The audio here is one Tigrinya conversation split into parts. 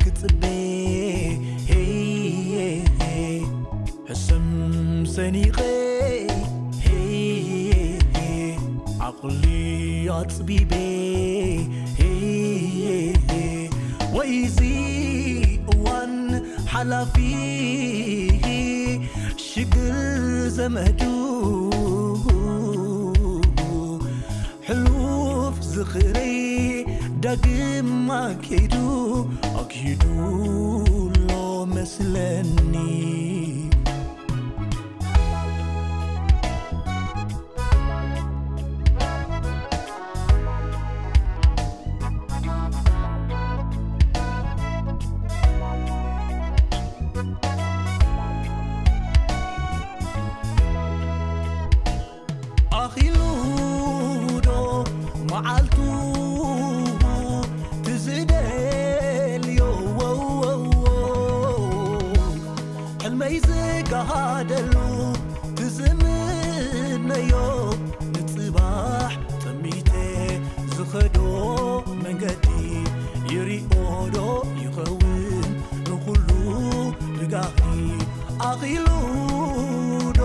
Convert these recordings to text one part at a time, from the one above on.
ክጽበ ሄይ ሕሰም ሰኒቐ ሄይ ዓቕሊ ኣጽቢበ ሄይ ወይዚ እዋን ሓላፊ ሽግር ዘመዱ ሕሉፍ ዝኽረይ ዳግም ኣከይዱ ኣክሂዱ ኣሎ መስለኒ። ኣኺሉ ዶ መዓልቱ ትዝደልዮ ሕልመይ ዝጋሃደሉ ትዝምነዮ ንጽባሕ ጠሚተ ዝኸዶ መንገዲ ይሪኦ ዶ ይኸውን ንኹሉ ብጋሂ ኣኺሉ ዶ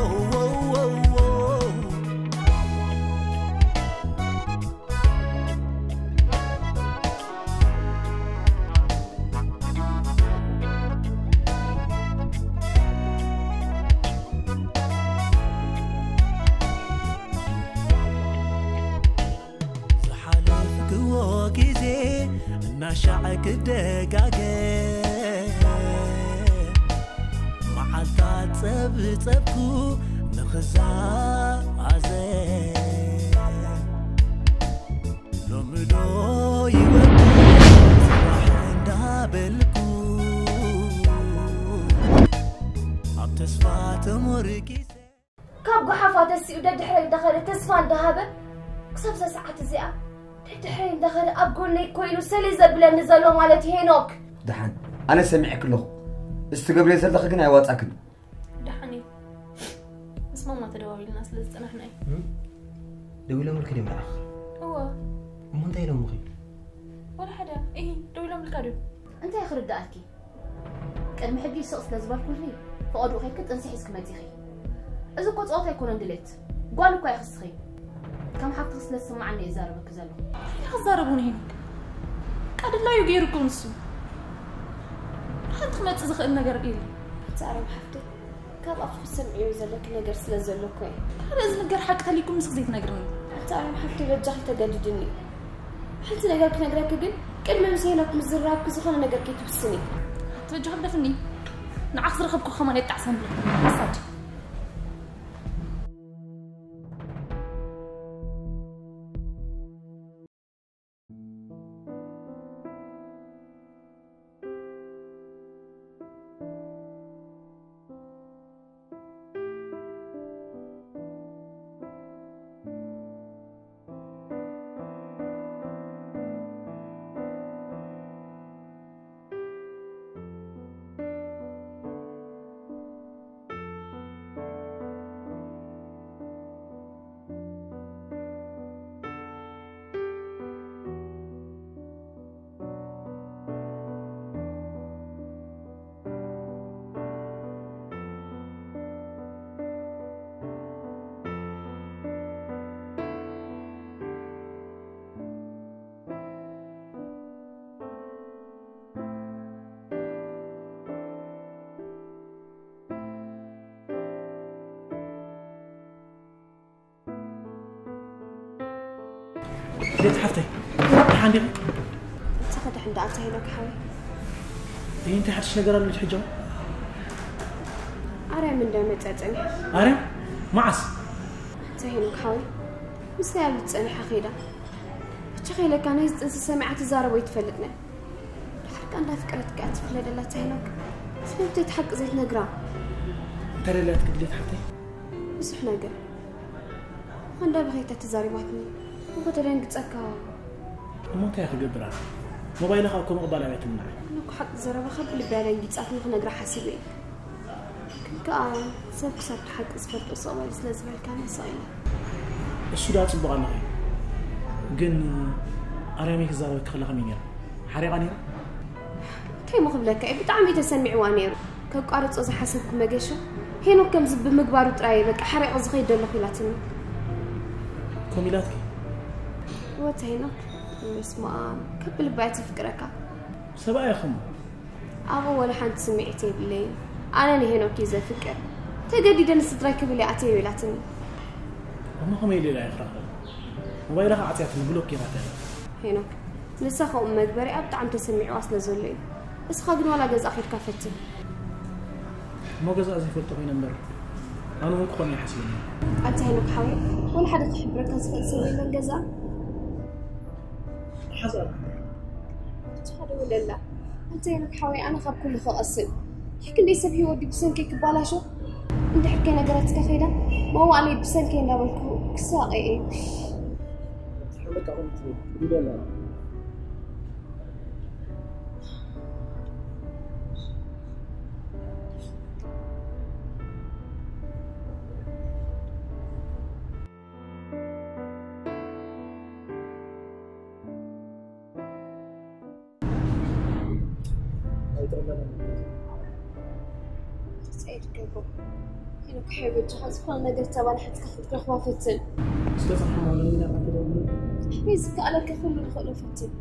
ዝሓለፍክዎ ግዜ እናሻዕ ክደጋገ መዓልታት ጸብጸብኩ ንኽዛዘ ሎሚ ዶ ይወዲ ጽባሕ እንዳበልኩ ኣብ ተስፋ ተሞርኪሰ ካብ ጎሓፋ ተሲኡ ደድሕረይ እንዳኸደ ተስፋ እንዳሃበ ክሳብ እዛ ሰዓት እዚኣ ደድሕረይ እንዳኸደ ኣብ ጎነይ ኮይኑ ሰለይ ዘብለኒ ዘሎ ማለት እዩ ሄኖክ። ደሓን ኣነ ሰሚዐኪ ኣለኹ። እዚ ትገብርዮ ዘለኺ ግን ኣይዋጻክን። ደሓን እዩ። ምስ ማማ ተደዋዊልና ስለ ዝጸናሕና እዩ። ደዊሎምልኪ ድዮም ንዓኺ? እወ። እሞ እንታይ ኢሎምኺ? ወላ ሓደ። እሂ፣ ደዊሎምልካ ድዮም? እንታይ ክርዳኣልኪ? ቅድሚ ሕጂ ስቕ ስለ ዝበልኩልኪ፣ ፈቐድኡ ኬድኪ ጥንሲ ሒዝኪ መጺኺ። እዚ እኮ ጸወታ ኣይኮነን ድሌት። ጓል እኮ ኢኺ እስኺ። ከም ሓፍትኺ ስለ ዝስምዓኒ እየ ዝዛረበኪ ዘለኹ። እንታይ ክዛረብ እውን ሄኖክ? ቀድላዩ ገይሩ እኮ ንሱ። ሓንቲ ክመጽእ ዝኽእል ነገር የለን። ኣታ ኣረም ሓፍተይ፣ ካብ ኣፍኪ ክትሰምዕዮ ዘለኪ ነገር ስለ ዘሎ እኮ እየ። ታዲያ እዚ ነገር ሓቂ ተልይኩም ንስኺ ዘይትነግርኒ? ኣታ ኣረም ሓፍተይ በጃኺ ተገድድኒ። ሓንቲ ነገር ክነግረኪ ግን ቅድሚ ምስ ሄኖክ ምዝራብኪ ዝኾነ ነገር ከይትውስኒ። ኣቲ በጃኺ ግደፍኒ። ንዓኺ ዝረኸብኩ ከማን የጣዕሰኒ። ሓሳድ። ቤት ሓፍተይ፣ ደሓን ዲኺ? እንታይ ከ ደሓን ደኣ፣ ኣታ ሄኖክ ሓወይ? ይህ እንታይ ሓድሽ ነገር ኣሎ ሕጂ? ኣርያም እንዳ መጸ ጸኒሓ። ኣርያም? መዓስ? ኣታ ሄኖክ ሓወይ፣ ምስ ናይ ኣብ ዝጸኒሓ ከይዳ። ብቻ ከይለካ ናይ ዝጥንሲ ሰሚዓ ትዛረቦ ይትፈልጥነ። ድሓር ከ እንዳፍቀረትካ እያ ትፍለደላ፣ ኣታ ሄኖክ። ስለምንታይ እቲ ሓቂ ዘይትነግራ? እንታይ ደልያትኪ ድሌት ሓፍተይ? ብዙሕ ነገር። ኣንዳ ብኸይታ ተዛሪባትኒ። እኮ ተደንግጸካ። እሞ እንታይ ክገብር ኣነ? ሞባይልኻ እኮ ምቕባል ኣብያትኒ ንዓይ። ኣነ እኮ ሓቂ ዘረባኻ ብልቢ ኣደንጊጻትኒ ክነግራ ሓሲበ እየ። ግን ከኣ ሰብ ክሳብ እቲ ሓቂ ዝፈልጦ ስቕ በሊ ስለ ዝበልካኒ ስቕ ኢለ። እሱ ደኣ ጽቡቕ ኣለኺ። ግን ኣርያመይ ክዛረበኪ ከላ ከመይ ነይራ? ሓሪቓ ነይራ? እንታይ እሞ ክብለካ እየ፣ ብጣዕሚ እዩ ተሰሚዕዋ ነይሩ። ከቋርጾ ዝሓሰብኩ መገሻ ሄኖክ ከምዚ ብምግባሩ ጥራይ በቃ ሓሪቐ ዝኸይድ ዘለኹ ኢላትኒ። ከም ኢላትኪ? ወታ ሄኖክ፣ በስመ ኣብ፣ ከብልባ እየ ተፍቅረካ። ሰብኣይ ኢኹም? ኣብኡ ወላ ሓንቲ ስምዒት የብለይን። ኣነ ንሄኖክ እዩ ዘፍቅር። ተገዲደ ንስድራይ ክብል እየ ኣትየ ኢላትኒ። እሞ ከመይ ኢለ ኢላ ይኽራኸብ? ሞባይላ ከዓ ዓፅያትኒ፣ ብሎክ ገይራታ እያ። ሄኖክ፣ ንሳ ከምኡ መግበሪኣ ብጣዕሚ ተሰሚዕዋ ስለ ዘሎ እዩ። እስኻ ግን ዋላ ገዛ ኸድካ ፈትን። እሞ ገዛ ዘይፈልጦ ኮይነ እምበር ኣነ እውን ክኾን እየ ሓሲበ። ኣታ ሄኖክ ሓወይ፣ ዋላ ሓደ ክሕብረካ ዝኽእል ሰብ የለን ገዛ? ሓሳብ እቲ ሓደ ወለላ። ኣታ ሄኖክ ሓወይ፣ ኣነ ካብ ኩሉ ክቐስን። ይህ ክንደይ ሰብ ህይወት ድዩ ብሰንከይ ክባላሾ? እንድሕር ከይ ነገራትካ ከይዳ፣ መዋእለይ ብሰንከይ እንዳበልኩ ክሳቐ እየ። በቃ ከምቲ ይደላ ተጻየድ ገብሮ፣ ሄኖክ ሓወይ በጃኻ ዝኾነ ነገር ተባላሕትካ ክትረኽባ ፈትን። እስከ ጻሓ ማለት ኢና ከተደውሉ ኣበይ ዝከኣለካ ኩሉ ንኽእሎ ፈትን።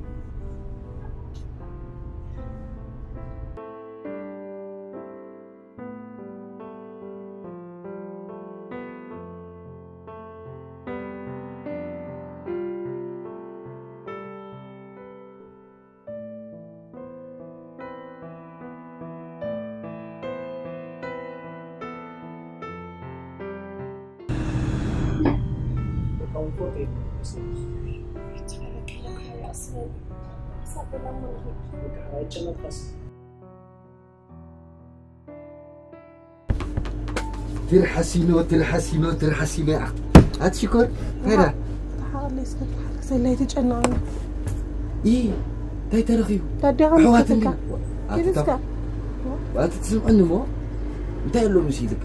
ትርሓሲኖ ትርሓሲኖ ትርሓሲኖ። ኣቲ ሽኮር ሄዳ ተሓቕለይ እስከ ተሓርሰለይ ትጨነቕኒ። ይ እንታይ ተረኺቡ? ታዲያ ኣሕዋት ከምትካ እንዲና። ኪድስካ ኣቲ ትስምዕኒ እሞ እንታይ ኣሎ ምስ ኢልክ?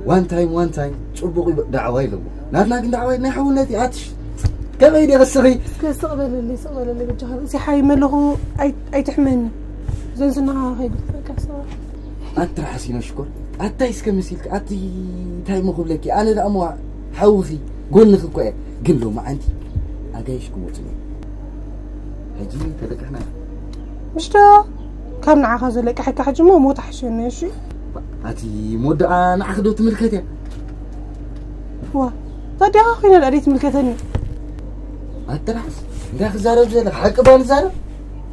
ዋን ታይም ዋን ታይም ጽቡቕ እዩ ዳዕዋ ኢለሞ። ናትና ግን ዳዕዋ ናይ ሓውነት እዩ። ኣትሽ ከመይ ደ ኸስኺ? እስከ ስቕ በለለይ ስቕ በለለይ በጃኻ። እዚ ሓይ መለኹ ኣይ- ኣይትሕመኒ። ዘንስና ከይጉት በቃ ስቕ በል። ኣቲ ትርሓሲኖ ሽኮር ኣታይ እስከ መሲልክ ኣቲ እንታይ እሞ ክብለኪ ኣነ ደኣ እሞ ሓውኺ ጎንኺ እኮ እየ። ግን ሎማዓንቲ ኣጋይሽ ክመፁ እዮም። ሕጂ ተለቅሕና። ምሽቶ ካብ ንዓኻ ዘለቅሐካ ሕጂ እሞ ሞት ሓሸኒ እሺ። ኣቲ ሞድኣ ንዓኺ ዶ ትምልከት እያ? ዋ ታዲያ ኮይነ ደኣ ትምልከተኒ። ኣትራሕስ እንታይ ክዛረብ ዘለካ ሓቂ ባ ንዛረብ።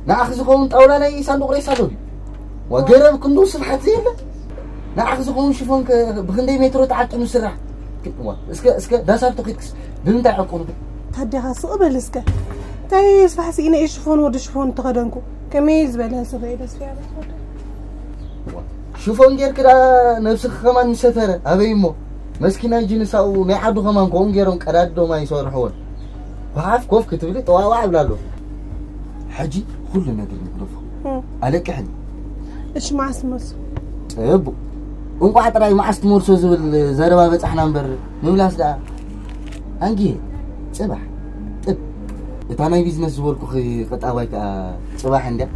ንዓኺ ዝኸውን ጣውላ ናይ ሳንዱቕ ሬሳ ኣሎ ድዩ? ዋ ገረብ ክንዱ ስፍሓት ዘየለ። ንዓኺ ዝኸውን ሽፎን ከ ብክንደይ ሜትሮ ተዓቂኑ ስራሕ? ዋ እስከ እስከ ዳሳብ ተኺድክስ ብምንታይ ዓቆኑ? ታዲኻ ስቕ በል እስከ። እንታይ ስፋሕ ስኢነ እየ ሽፎን ወዲ ሽፎን ተኸደንኩ። ከመይ ዝበለ ስፈ እየ ደስ ያለ። ሽፎን ጌርክ ዳ ነብስኺ ከማን ምሰተረ ኣበይ እሞ መስኪናይ ጅንሳኡ ናይ ዓዱ ከማን ከምኡ ጌሮም ቀዳድዶማ ይሰርሕዎን። ኳፍ ኮፍ ክትብሊ ጠዋዋዕ ይብላ ኣሎ። ሕጂ ኩሉ ነገር ንግደፎ። ኣለቅሕኒ። እሺ መዓስ ትመልሱ? ጽቡቕ። እንቋዕ ጥራይ መዓስ ትመልሶ ዝብል ዘረባ በጻሕና እምበር ምምላስ ደኣ ኣንጊ ጽባሕ ጥብ እታ ናይ ቢዝነስ ዝበልኩኺ ቅጣባይ ከኣ ጽባሕ እንድያ።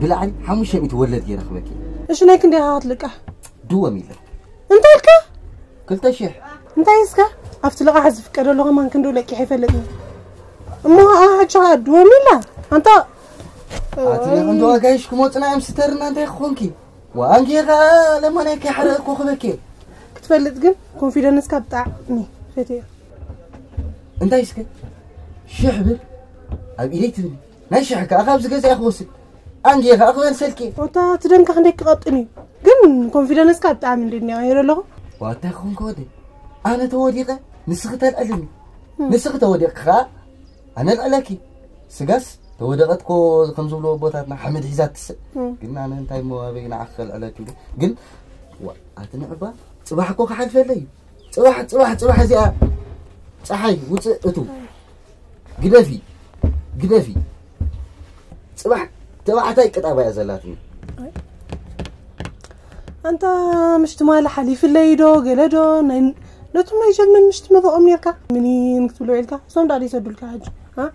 ብላዕሊ ሓሙሽተ ሚእቲ ወለድ ገይረ ክበኪ። እሺ ናይ ክንደይ ኢኻ ክትልቃሕ? ድወም ኢለ እንታይ ኢልካ? ክልተ ሽሕ። እንታይ እስከ ኣብቲ ልቓሕ ዝፍቀደሉ ከማን ክንዱ ለቂሕ ኣይፈልጥን። እሞ ኣሓቻ ድወም ኢላ ኣንታ ኣቲ ናይ ክንዲ ዋጋይሽ ክመፅና እዮም ስተርና እንታይ ክኾንኪ? ዋንጌኻ ለማናይ ከይሓረቅኩ ክበኪ። ክትፈልጥ ግን ኮንፊደንስካ ብጣዕሚ ፈትዮ። እንታይ እስከ ሽሕ ብል ኣብ ኢደይ ትብል ናይ ሽሕ ከኣ ካብዚ ገዛ ክወስድ ኣንጌኻ ክበል ሰልኪ። ወታ ትደንካ ክንደይ ክቐጥን እዩ ግን ኮንፊደንስካ ብጣዕሚ እንዴት ነይሩ ኣለኹ። ዋታ ክኾንከ ወደ ኣነ ተወዲቐ ንስኺ ተልዕልኒ ንስኺ ተወዲቕኪ ከኣ ኣነ ልዕለኪ። ስጋስ ተወደቐት ኮ ከም ዝብልዎ ኣቦታትና ሓመድ ሒዛ ትስእ። ግን ኣነ እንታይ እሞ ኣበይ ንዓኺ ከልዕለኪ ኢለ። ግን ዋ ኣቲ ንዕባ ጽባሕ እኮ ክሓልፈለይ እዩ። ጽባሕ ጽባሕ ጽባሕ እዚኣ ጸሓይ ውጽእ እቱ ግደፊ ግደፊ። ጽባሕ ተባዕታይ ቅጣባ እያ ዘላትኒ። ኣንታ ምሽ ትማሊ ሓሊፍለይ ዶ ገለ ዶ ናይ ነቶም ናይ ጀርመን ምሽ ትመርቖም ነርካ ምኒን ክትብሎ ኢልካ እሶም ዳ ይሰዱልካ ሕጂ እ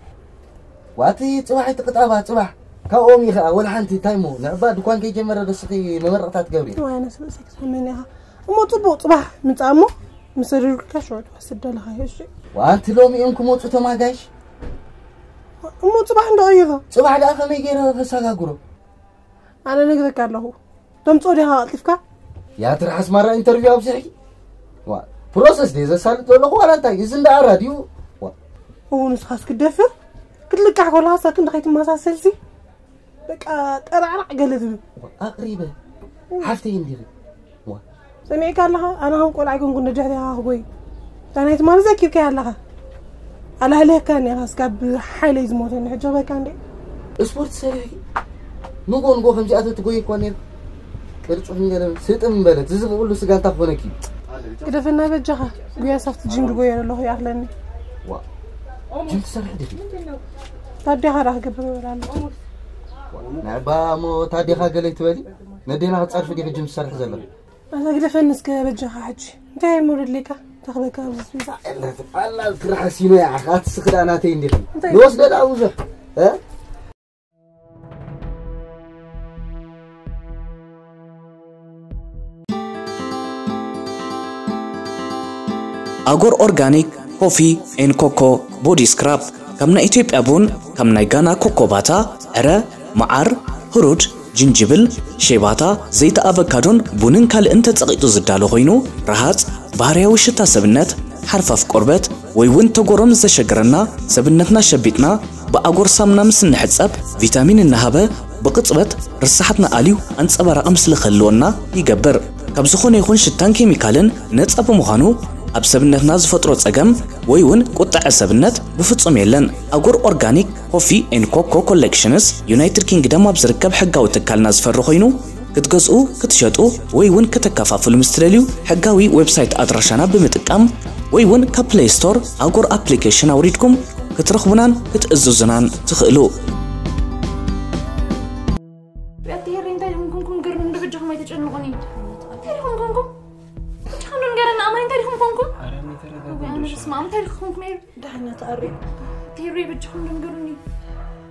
ዋቲ ጽባሕ ትቅጣባ ጽባሕ ካብኦም እዩ ኸዓ ወላ ሓንቲ እንታይ እሞ ንዕባ ድኳን ከይጀመረ ደስኺ መመረቕታ ትገብሪ። ዋይ፣ ኣነስ ርእሰይ ክሳመኒ ኢኻ። እሞ ጽቡቕ፣ ጽባሕ ምጻእ እሞ ምስ ሰሪርካ ሽዑ ትወስድ ደለኻ፣ እሺ? ዋንቲ ሎሚ እዮም ክመጹ እቶም ኣጋይሽ። እሞ ጽባሕ እንዶ እዩ። ጽባሕ ደኣ ከመይ ገይረ ከሰጋግሮ? ኣነ ነግረካ ኣለኹ። ተምጽኦ ዲኻ ቀልጢፍካ? ያ ትርሓስ ማራ ኢንተርቪው ኣብዚሕኪ። ዋ፣ ፕሮሰስ ድየ ዘሳልጥ ዘለኹ ዋላ እንታይ? እዚ እንዳ ራድዩ። ዋ። እው፣ ንስኻስ ክትደፍር? ክትልቃሕ ከለኻስ ክንዲ ከይትመሳሰልሲ? በቃ ጠራዕራዕ ገለ ትብል። ዋ፣ ኣቕሪበ። ሓፍተይ እንዲኺ። ዋ። ሰሚዕካ ኣለኻ? ኣነ ከም ቆልዓ ኣይኮንኩን ደድሕሪኻ ክጎይ። እታ ናይ ትማሊ ዘኪርካያ ኣለኻ። ኣላህሊኻኒ ኢኻ፣ እስካብ ሓይለይ ዝሞተኒ ሕጂ ክበካ እንዴ? ስፖርት ሰሪሕኪ ንጎ ንጎ ከምዚኣቶ ትጎይ እኳ ነይሩ። ቅርጹ ክንገለ ስጥም በለት። እዚ ኩሉ ስጋ እንታይ ክኾነኪ? ግደፈና በጃኻ። ጉያ ሳፍቲ ጂም ድጎየ ኣለኹ ይኣኽለኒ። ዋ። ጂም ትሰርሒ ዲኺ? ታዲያ ኻዳ ክገብር ይበላሉ። ንዕባ እሞ ታዲኻ ገለ ትበሊ? ነዴና ክጸርፊ ዲኺ ጂም ትሰርሒ ዘለኺ? ኣታ ግደፈኒ እስከ በጃኻ ሕጂ። እንታይ እሞ ደድልየካ? ተኽበካ ኣብዚ ስቢዛ። ኣላ ክርሓሲኖ እያ። ኣቲ ስኽዳ ናተይ እንዲኺ። እንታይ? ንወስደ ደኣ ብዙሕ። እ? ኣጎር ኦርጋኒክ ኮፊ ኤን ኮኮ ቦዲ ስክራብ፣ ካብ ናይ ኢትዮጵያ ቡን፣ ካብ ናይ ጋና ኮኮባታ፣ ዕረ፣ መዓር፣ ህሩድ፣ ጅንጅብል፣ ሼባታ፣ ዘይቲ ኣቨካዶን ቡንን ካልእን ተጸቒጡ ዝዳሎ ኮይኑ፣ ረሃጽ፣ ባህርያዊ ሽታ ሰብነት፣ ሓርፋፍ ቆርበት፣ ወይ እውን ተጎሮ ምስ ዘሸግረና፣ ሰብነትና ሸቢጥና፣ ብኣጎር ሳሙና ምስ እንሕጸብ፣ ቪታሚን እናሃበ፣ ብቕጽበት ርሳሓትና ኣልዩ ኣንጸባራቒ ምስሊ ክህልወና ይገብር። ካብ ዝኾነ ይኹን ሽታን ኬሚካልን ነጻ ብምዃኑ፣ ኣብ ሰብነትና ዝፈጥሮ ጸገም ወይ እውን ቁጥዐ ሰብነት ብፍጹም የለን። ኣጎር ኦርጋኒክ ኮፊ ኤን ኮኮ ኮሌክሽንስ፣ ዩናይትድ ኪንግደም ኣብ ዝርከብ ሕጋዊ ትካልና ዝፈሪ ኮይኑ፣ ክትገዝኡ፣ ክትሸጡ ወይ እውን ከተከፋፍሉ ምስ ትደልዩ፣ ሕጋዊ ዌብሳይት ኣድራሻና ብምጥቃም ወይ እውን ካብ ፕሌይ ስቶር ኣጎር ኣፕሊኬሽን ኣውሪድኩም ክትረኽቡናን ክትእዝዙናን ትኽእሉ። ኣቲ ሄሪ፣ እንታይ ዲኹም ኮንኩም? ገርኒ እንዶ በጃኹም ኣይተጨንቑኒ። እንታይ ዲኹም ኮንኩም? በጃኹም ዶ ንገረኒ፣ ኣማን፣ እንታይ ዲኹም ኮንኩም? ኧረ፣ እኔ ተረጋጋ ወይ ኣነ እንዶ በስመ ኣብ፣ እንታይ ዲኹም ኮንኩም? ዳሕና ተኣሪ። ኣቲ ሄሪ፣ በጃኹም ዶ ንገሩኒ።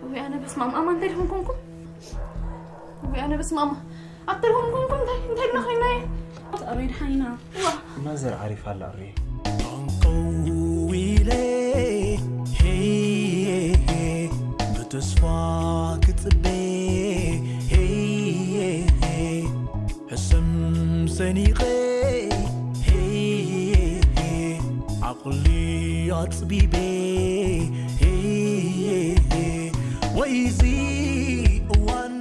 ወይ ኣነ በስመ ኣብ፣ ኣማን፣ እንታይ ዲኹም ኮንኩም? ወይ ኣነ በስመ ኣብ። ኣቲ ዲኹም ኮንኩም? እንታይ፣ እንታይ ዲና ኮይና? ተኣሪ ድሓን ኢና። ዋ። ማዘር ዓሪፋ ኣላ፣ ኣሪ። ኣንቀዊለ፣ ሄይ፣ ብተስፋ ክጽበ፣ ሄይ፣ ሕሰም ሰኒቐ፣ ሄይ፣ ዓቕሊ ኣጽቢበ፣ ሄይ፣ ወይዚ እዋን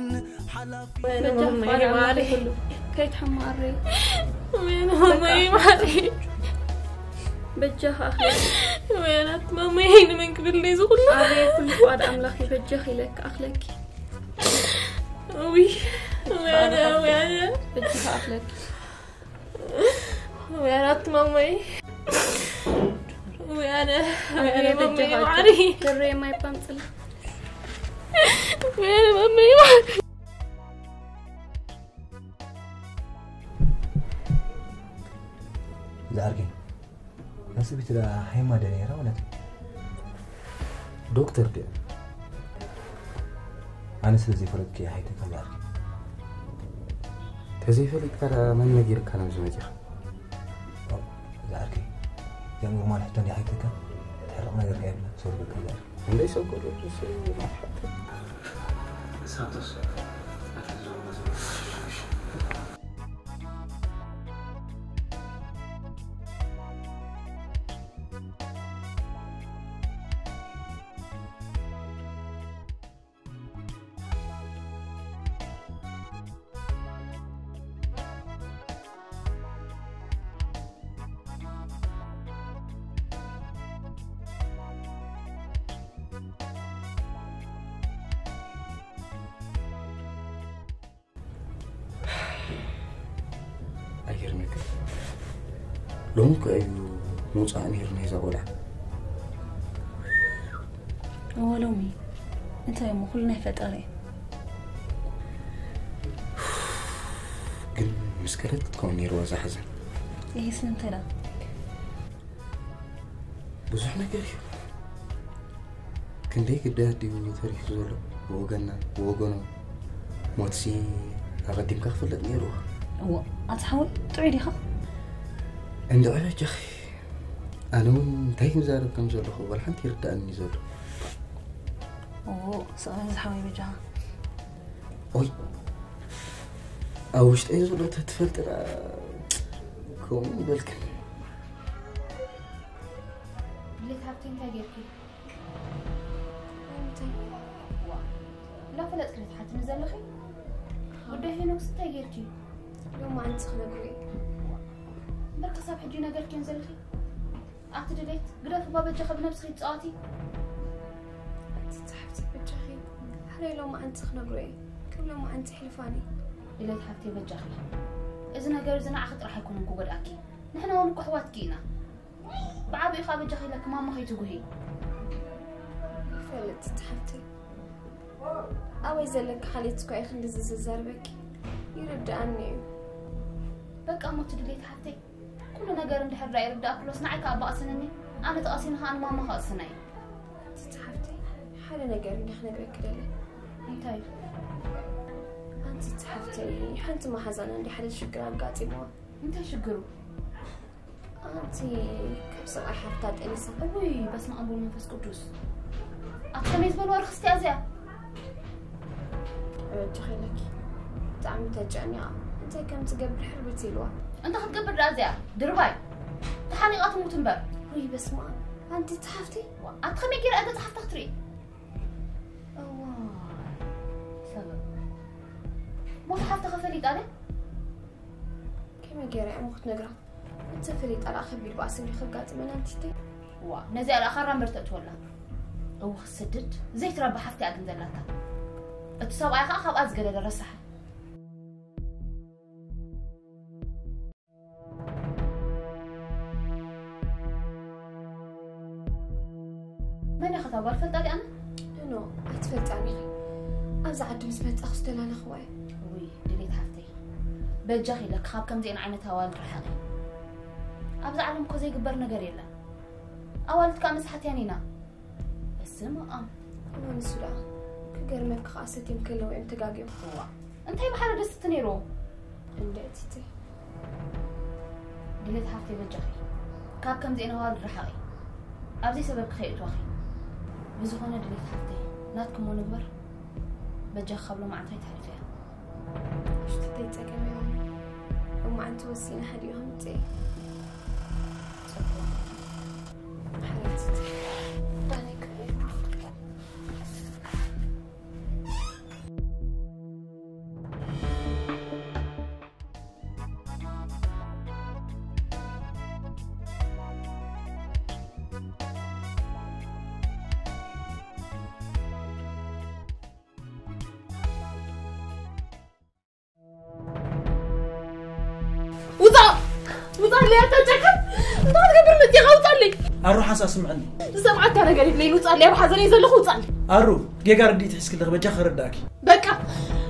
ሓላፊ። በጃኻ ማማይ ፋራ ማሪ። ኣምላኽ ኩሉ። ከይትሕማሪ። ወይነ ማማይ ማሪ። በጃኻ ኣኽለኪ። ወይናት ማማይ፣ ንመን ክብል እዩ እዚ ኩሉ? ኣበየ ኩሉ ፍቓድ ኣምላኽ እዩ፣ በጃኺ ኢለኪ ኣኽለኪ። ውይ፣ ወይነ፣ ወይነ። በጃኻ ኣኽለኪ። ወይናት ማማይ። ወይነ፣ ወይነ ኣበየ ማማይ በጃኻ ማሪ። ትሬ ማይ ፓምጽላ። ወይነ ማማይ ማሪ። ዝዓርከይ፣ ነስቢት ዳ ሃይማ ደ ነይራ ማለት እዩ? ዶክተር ድያ? ኣነ ስለ ዘይፈለጥኩ እየ ሓይተካ ዝዓርከይ። ተዘይፈሊጥካ ዳ መን ነጊርካ ናብዚ መጺኻ? ኦ፣ ዝዓርከይ፣ እዚኣ ኖርማል ሕቶ እንድያ ሓይተካ? ትሕርቕ ነገር ከ የብላ፣ ሶሪ በቃ ዝዓርከይ። እንደይ ሰው ቁጥር ሳንቶስ። ኣይገርመክን? ሎሚ እኮ እዩ ምውጻእ ነይሩ ናይዛ ቆልዓ። እወ፣ ሎሚ እንታይ እሞ፣ ኩሉ ናይ ፈጣሪ እዩ። ግን ምስ ከደት ክትከውን ነይርዋ እዛ ሓዘን። ይሄ ስለምንታይ ደኣ? ብዙሕ ነገር እዩ። ክንደይ ግዳያት ድዩ ተሪፉ ዘሎ? ብወገና ብወገኖም ሞትሲ ኣቐዲምካ ክፍለጥ ነይሩ። እዎ ኣቲ ሓወይ ጥዑይ ዲኻ? እንድዒ በጃኺ፣ ኣነ እውን እንታይ ክዛረብ ከም ዘለኹ ዋላ ሓንቲ ይርዳእኒ ዘሎ። እዎ ስቕ በል ዝሓወይ በጃኻ። ኦይ፣ ኣብ ውሽጠይ ዘሎ ተትፈልጢ ደኣ ከምኡ ይበልክን። ድሌት ሃብተይ እንታይ ጌርኪ? እንታይ? ዋ፣ እናፈለጥኪ ዶ ትሓትኒ ዘለኺ? ጉዳይ ሄኖክስ እንታይ ጌርኪ? ሎማዓንቲ ክነግሮ እየ። እምበር ክሳብ ሕጂ ነገርክዮም ዘለኺ? ኣቲ ድሌት፣ ግደፊ እባ በጃኺ ብነብስኺ ትጻወቲ። ኣቲ ጸሓፍቲ በጃኺ፣ ሕራይ ሎማዓንቲ ክነግሮ እየ። ከም ሎማዓንቲ ሕልፋኒ። ድሌት ሓፍተይ በጃኺ፣ እዚ ነገር እዚ ንዓኺ ጥራሕ ኣይኮነን ክጎድኣኪ፣ ንሕና እውን እኮ ኣሕዋትኪ ኢና። ብዓቢኡ ኸኣ በጃኺ ኢለኪ ማማ ከይትጉሂ። ይፈልጥ ጸሓፍቲ፣ ኣበይ ዘለኪ ሓልየት እኳ እየ ክንድዚ ዘዛርበኪ፣ ይርድኣኒ እዩ። በቃ እሞ እቲ ድሌት ሓፍተይ፣ ኩሉ ነገር እንድሕር ደኣ ይርዳእ ክሎስ ንዓይ ከኣ በቕስንኒ፣ ኣነ ተቐሲኒ ኸኣ ንማማ ከቕስና እዩ። ኣንቲ ጸሓፍቲ፣ ሓደ ነገር እንዲ ክነግረኪ ደለ። እንታይ? ኣንቲ ጸሓፍቲ፣ ሓንቲ መሓዛና እንዲ ሓደ ሽግር ኣጋጢምዋ። እንታይ ሽግሩ? ኣንቲ ካብ ሰብኣይ ሓፍታ ጠኒሳ። እውይ፣ በስመ ኣብ ወወልድ መንፈስ ቅዱስ። ኣቲ ከመይ ዝበልዋ ርኽስቲ እያ እዚኣ? ኣበጃኺ ኢለኪ። ብጣዕሚ ተጨኒቓ። እንታይ ከም ትገብር ሕርብት ኢልዋ። እንታይ ክትገብር ደኣ እዚኣ? ድርባይ። ተሓኒቓ ትሙት እምበር። ውይ በስመ ኣብ። ኣንቲ ጸሓፍቲ? ዋ፣ ኣቲ ከመይ ገይራ እያ ገጽ ሓፍታ ክትርኢ? እዋ። ሰበብ። ሞት ሓፍታ ከፈሊጣ ድያ? ከመይ ገይራ እሞ ክትነግራ? እንተፈሊጣ ደኣ ከቢድ ባእሲ እንዲ ከጋጥመና ኣንቲተይ። ዋ፣ ነዚኣ ደኣ ካራ እምበር ተእትወላ። እው ክትስድድ ዘይትረቢ ሓፍቲ እያ ግን ዘላታ። እቲ ሰብኣይ ኸኣ ካብኣ ዝገደደ ረሳሕ። መን ኢኻ እታ ጓል ፈልጣ ዲኣና? ኖ፣ ኣይትፈልጣን ኢኺ። ኣብዚ ዓዲ ምስ መጻኹ ዝተላለኽዋ እየ። ውይ፣ ድሌት ሓፍተይ። በጃኺ ኢለኪ ካብ ከምዚአን ዓይነት ኣዋልድ ርሓቒ። ኣብዚ ዓለም እኮ ዘይግበር ነገር የለን። ኣዋልድ ከኣ መሳሕትያን ኢና። በስመ ኣብ። እሞ ንሱ ደኣ ክገርመኪ ከኣ ሰትዮም ከለዉ እዮም ተጋግዮም። እዋ። እንታይ ብሓደ ደስ እቲ ነይርዎ? እንድዒ ቲቲ። ድሌት ሓፍተይ በጃኺ። ካብ ከምዚአን ኣዋልድ ርሓቒ። ኣብ ዘይሰበብኪ ከየእትዋኺ። ብዝኾነ ድሌት ሓፍተይ፣ ናትኪ እሞ ንግበር። በጃኺ ካብ ሎማዓንቲ ከይትሓልፍያ። እሽቲ ተይጸገም ይሆን። ሎማዓንቲ ወሲነ ሓዲኡ ከምጽእ። ጽቡቕ። ሓረቲ። ዳኒ ከ ውፃእ! ውፃለይ፣ ኣታ ጨካን! እንታይ ክትገብር መፂኻ? ውፃለይ! ኣሩ ሓንሳእ ስምዕኒ። ዝሰምዓካ ነገር የብለይን። ውፃለይ፣ ኣብ ሓዘን እየ ዘለኹ። ውፃለይ! ኣሩ፣ ጌጋ ርድኢት ሒዝኪ ኣለኺ፣ በጃኺ ክርዳእኪ። በቃ፣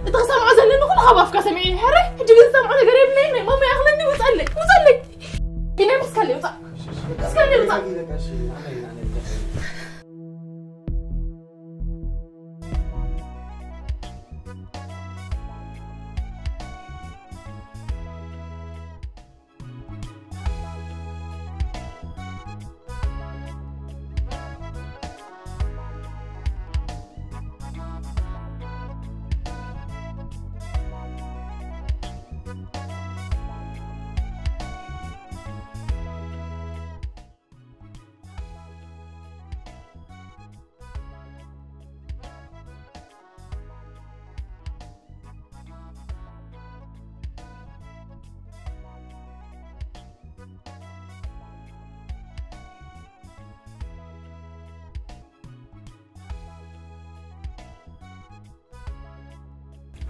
እቲ ክሰምዖ ዘለኒ ኩሉ ካብ ኣፍካ ሰሚዐ እየ። ሕራይ፣ ሕጂ ግን ዝሰምዖ ነገር የብለይን። ናይ ማማ ይኣኽለኒ። ውፃለይ! ውፃለይ! ኢነ ምስካለይ ውፃእ! ምስካለይ ውፃእ!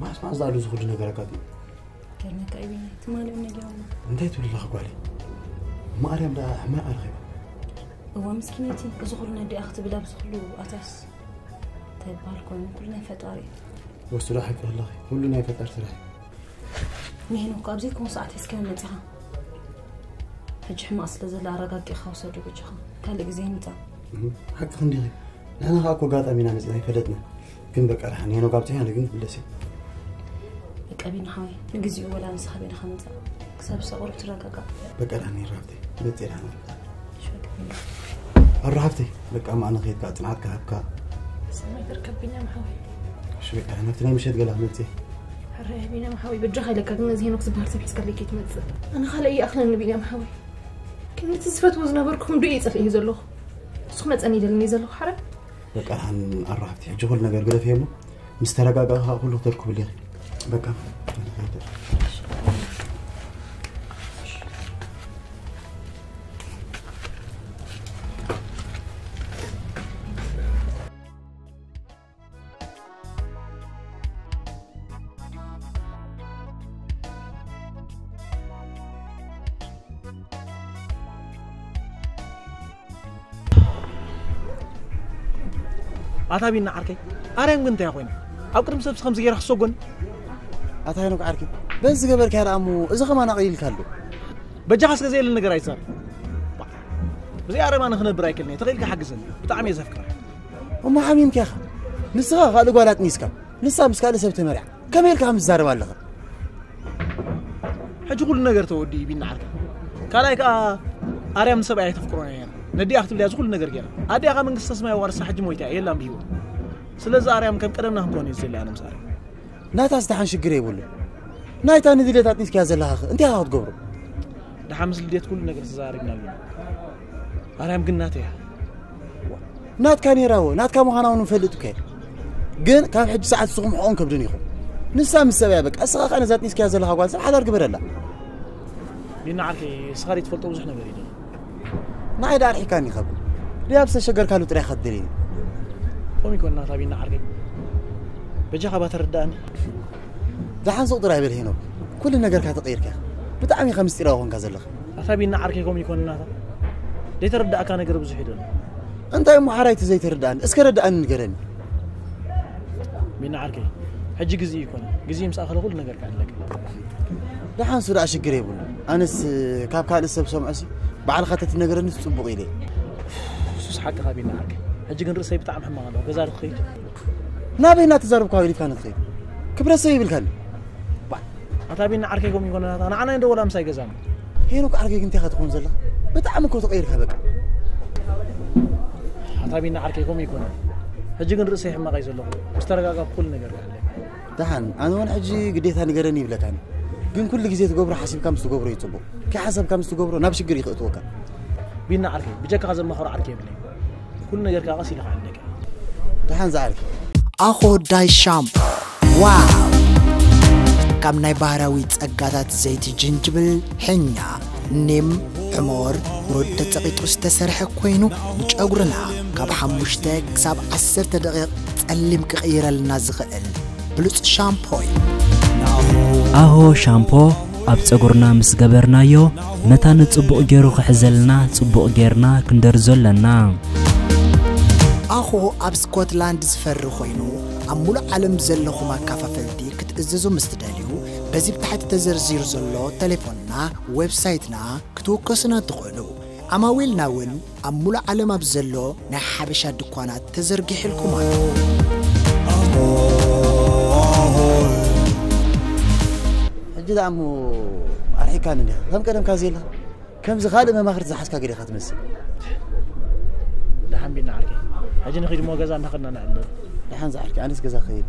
መዓስ መዓስ ዝኣሉ እዚ ኩሉ ነገር ኣጋጢሙ? ገርመካ እዩ ቢኒ፣ ትማሊ እውን ነጊሮም። እንታይ ትብል ኣለኺ ጓለይ? ማርያም ደኣ ሕማቕ ረኺባ። እዋ ምስኪነቲ፣ እዚ ኩሉ ነዲኣ ክትብል ኣብዚ ኩሉ ኣታስ ተባል ኮይኑ ኩሉ ናይ ፈጣሪ እዩ። ወስዶ ሓቂ ኣለኺ፣ ኩሉ ናይ ፈጣሪ ስራሕ እዩ። ንሄኖክ ኣብ ዘይኮነ ሰዓት ሒዝካዮ መጺኻ። ሕጂ ሕማቕ ስለ ዘላ ኣረጋጊእኻ ውሰዶ በጃኻ። ካልእ ግዜ ይምጻእ። እህ፣ ሓቅኺ እንዲኺ። ንሕና ኸኣ እኮ ኣጋጣሚ ኢና መጺና ኣይፈለጥና። ግን በቃ ደሓን ሄኖክ ኣብቲ ኣነ ግን ክምለስ እየ። በቃ ቢና ሓወይ ንግዚኡ ወላ ንስኻ ቤና ከምፃእ ክሳብ ሰቑሩ ትረጋጋእ። በቃ ደሓን ሄኖክ ኣብቲ መፅእ ደሓን። ኣሮ ሓፍተይ በቃ ማእነ ከይድካ ፅንዓት ክሃብካ። ሰማይ ትርከብ ቢና ሓወይ። እሺ በቃ ናብቲ ናይ ምሸት ገላ ክመፅእ እየ። ሕራይ ቢና ሓወይ በጃኻ ኢለካ ግን ነዚ ሄኖክ ዝበሃል ሰብ ሒዝካለይ ከይትመፅእ። ኣነ ካልእ ይኣኽለኒ ቢና ሓወይ። ግን ነቲ ዝፈትዎ ዝነበርኩ ክንዱ እየ ፀልእ ዘለኹ። ንሱ ክመፀኒ ይደልኒ ዘለኹ ሓረ በቃ ደሓን ኣሮ ሓፍተይ ሕጂ ኩሉ ነገር ግደፍዮ እሞ ምስ ተረጋጋእኻ ኩሉ ክተርክብሉ ኢኺ። በቃ ኣታ ቢና ዓርከይ ኣርያም ግን እንታይ ኮይና ኣብ ቅድሚ ሰብሲ ከምዚ ገይራ ክሰጎን ኣታ ሄኖክ ዓርከይ በዚ ዝገበርካዮ ደኣ እሞ እዚ ከማን ኣቕሊልካ ኣሎ። በጃኻ እስከ ዘየለ ነገር ኣይትዛረብ። ብዘይ ኣርያም ኣነ ክነብር ኣይክእልን እየ ተኽኢልካ ሓግዘኒ ብጣዕሚ እየ ዘፍቅራ። እሞ ሓሚምካ ኢኻ ንስኻ ካልእ ጓል ኣጥኒስካ ንሳ ምስ ካልእ ሰብ ተመርያ ከመይ ኢልካ ከም ትዛረብ ኣለኻ? ሕጂ ኩሉ ነገር ተወዲኡ ቢና ዓርከይ ካልኣይ ከዓ ኣርያም ንሰብኣይ ኣይተፍቅሮን እያ ነዲኣ ክትብልያ እዚ ኩሉ ነገር ገይራ ኣዲኣ ካብ መንግስተ ሰማይ ዋርሳ ሕጂ ሞይታ እያ የላን ብሂወት። ስለዚ ኣርያም ከም ቀደምና ክንኮን እዩ ዘድልያ ኣነ ምስ ኣርያም። ናታ ዝተሓን ሽግር የብሉ። ናይታ ንድሌት ኣጥኒስካያ ዘለኻ እንታይ ኢኻ ክትገብሮ? ደሓ ምስ ልዴት ኩሉ ነገር ተዛሪብና ኣለና። ኣርያም ግን ናተይ እያ። ናትካ ነይራ እወ ናትካ ምዃና እውን ንፈልጥ እኮ እየ። ግን ካብ ሕጂ ሰዓት ንስኹም ሕቖን ከብድን ኢኹም። ንሳ ምስ ሰብያ በቃ እስኻ ከኣ ነዛ ኣጥኒስካያ ዘለኻ ጓል ሰብ ሓዳር ግበረላ። ቢና ዓርከይ እስኻ ደይ ትፈልጦ ብዙሕ ነገር እዩ ዘሎ። ንዓይ ደኣ ኣርሒካኒ ካብ ድያ ብዝተሸገርካሉ ጥራይ ኢኻ ትደልየኒ። ከምኡ ይኮን ናታ ቢና ዓርከይ በጃኻ ባተረዳእኒ። ደሓን ሱቕ ጥራይ በል ሄኖክ ኩሉ ነገርካ ተቐይርካ ኢኻ። ብጣዕሚ ኢኻ ምስጢራዊ ኮንካ ዘለኻ። ኣታ ቢና ዓርከይ ከምኡ ይኮን ናታ ዘይተረዳእካ ነገር ብዙሕ እዩ ዘሎ። እንታይ እሞ ሓራይ እቲ ዘይተረዳእኒ እስከ ረዳእኒ ንገረኒ። ቢና ዓርከይ ሕጂ ግዜ ይኮነ ግዜ ምስ ኣኸለ ኩሉ ነገር ክዕለካ። ደሓን ሱ ደኣ ሽግር የብሉ። ኣነስ ካብ ካልእ ሰብ ሰምዖሲ ባዕልኻ ተትነግረኒስ ጽቡቕ ኢለ። ሱስ ሓቅኻ ቢና ዓርከይ ሕጂ ግን ርእሰይ ብጣዕሚ ሕማቕ ኣለዎ ገዛ ዶ ክኸይድ? ናበይ እናተዛረብካ ገዲፍካ ንትኸይድ? ክብረት ሰብ ይብልካኒ። ኣታ ቢና ዓርከይ ከምኡ ይኮነ ናታ ንዓና እንደ ወላ ምሳይ ገዛና። ሄኖክ ዓርከይ ግን እንታይ ኢኻ ትኾን ዘለኻ? ብጣዕሚ እኮ ተቐይርካ በቃ። ኣታ ቢና ዓርከይ ከምኡ ይኮነ። ሕጂ ግን ርእሰይ ሕማቕ እዩ ዘለኹ። ምስ ተረጋጋእኩ ኩሉ ነገር ይሓለካ። ደሓን ኣነ እውን ሕጂ ግዴታ ንገረኒ ይብለካኒ። ግን ኩሉ ግዜ ትገብሮ ሓሲብካ ምስ ትገብሮ እዩ ጽቡቕ። ከይሓሰብካ ምስ ትገብሮ ናብ ሽግር እዩ ከእትወካ። ቢና ዓርከይ ብጀካኻ ዘማኸሮ ዓርኪ የብለይ። ኩሉ ነገር ከዓ ቀስ ኢልካ ዓንደካ። ደሓን ዝዓርኪ። ኣኾዳይ ሻምፖ ዋው! ካብ ናይ ባህራዊ ጸጋታት ዘይቲ ጅንጅብል፣ ሕኛ፣ ኒም፣ ሕሞር፣ ሩድ ተጸቒጡ ዝተሰርሐ ኮይኑ ንጨጉርና ካብ ሓሙሽተ ክሳብ ዓሰርተ ደቂቕ ጸሊም ክቕይረልና ዝኽእል ብሉጽ ሻምፖ እዩ። ኣሆ ሻምፖ ኣብ ጸጉርና ምስ ገበርናዮ መታን ጽቡቕ ገይሩ ክሕዘልና ጽቡቕ ጌርና ክንደርዞ ኣለና። ኣኾ ኣብ ስኮትላንድ ዝፈሪ ኮይኑ ኣብ ሙሉእ ዓለም ዘለኹም ኣካፋፈልቲ ክትእዝዙ ምስ ትደልዩ በዚ ብታሕቲ ተዘርዚሩ ዘሎ ተሌፎንና ዌብሳይትና ክትውከሱና ትኽእሉ። ዓማዊልና እውን ኣብ ሙሉእ ዓለም ኣብ ዘሎ ናይ ሓበሻ ድኳናት ተዘርጊሕልኩም ኣሎ። ሕጂ ደኣ እሞ ኣርሒካኒ እንዲኻ ከም ቀደምካ ዘየለኻ ከምዚ ካልእ መማኽርቲ ዝሓዝካ ገዲኻ ትመስል። ደሓን ቢና ዓርከይ ሕጂ ንኺድ እሞ ገዛ እንዳኸድና ንዕልል። ደሓን ዝዓርከይ ኣነስ ገዛ ክኸይድ።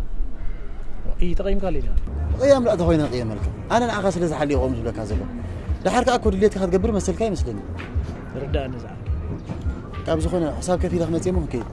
እይ ተቐይምካ ኣለይ ዲኻ? ተቐያም ዳኣ ተኾይነ ክቕየመልካ ኣነ ንዓኻ ስለ ዝሓልየ ከምኡ ዝብለካ ዘለኹ። ደሓር ከኣ እኮ ድሌትካ ክትገብር መሰልካ ይመስለኒ። ርዳእኒ ዝዓርከይ። ካብ ዝኾነ ሕሳብ ከፊለ ክመጽእ እሞ ክንከይድ።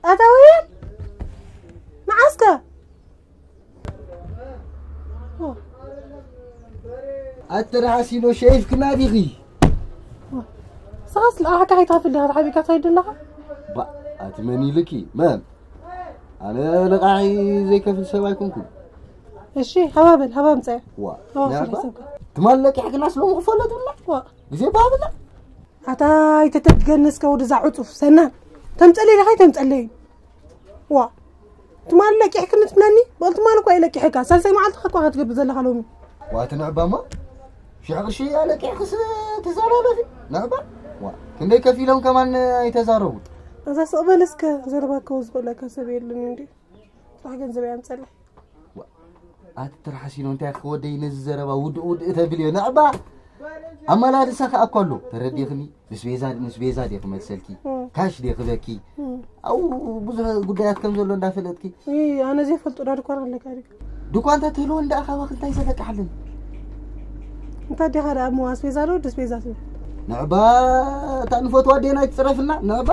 ኣታውያን መዓስከ ኣትራሲኖ ሸይፍክና ዲኺ? ስኻስ ለኣሓካ ከይትኸፍል ዲኻ ተሓቢእካ ትኸይድ ዘለኻ? ባ ኣቲ መን ኢልኪ? መን? ኣነ ለቃሒ ዘይከፍል ሰብ ኣይኮንኩን። እሺ ሃባበል ሃባ ምፀያ። ዋ ናባ ትማል ለቂሕክና ስለ ምኽፈለት ብላ ዋ ግዜ ባብላ ኣታ ኣይተተድገኒ እስከ ወደዛ ዕጹፍ ሰናን ተምፀለይ ዲኻ ኣይተምፀለይ? ዋ፣ ትማሊ ለቂሕክኒ ትብለኒ? በል ትማሊ እኳ እዩ ለቂሕካ። ሳልሳይ መዓልቲ እኳ ክትገብር ዘለኻ ሎሚ። ዋቲ ንዕባማ ሽሕ ቅርሺ ኣለቂሕክስ ትዛረበፊ? ንዕባ ዋ፣ ክንደይ ከፊሎም ከማን ኣይተዛረቡ። እዛ ስቕ በል እስከ፣ ዘረባ ከው ዝኽእለካ ሰብ የለን እንዲ። ጥራሕ ገንዘብ ያምፀለይ። ኣቲ ትርሓሲኖ እንታይ ክወደይ ነዚ ዘረባ ውድእ ውድእ ተብልዮ ንዕባ ኣመላልሳ ከኣ እኮ ኣሎ። ተረዲኽኒ? ምስ ቤዛ ምስ ቤዛ ድየ ክመልሰልኪ? እም። ካሽ ድየ ክበኪ? እም። ኣው ብዙሕ ጉዳያት ከም ዘሎ እንዳፈለጥኪ። እይ፣ ኣነ ዘይፈልጦ ዳ ድኳን ኣለካ ድዩ? ድኳን እንተ ትህልዎ እንዳ ኣኻባኽ እንታይ ዘለቅሓልን? እንታይ ዲኻ ደኣ እሞ ኣስቤዛ ዶ ወዲ ኣስቤዛ ትብል? ንዕባ እታ ንፈትዋ ኣዴና ኣይትፅረፍና ንዕባ።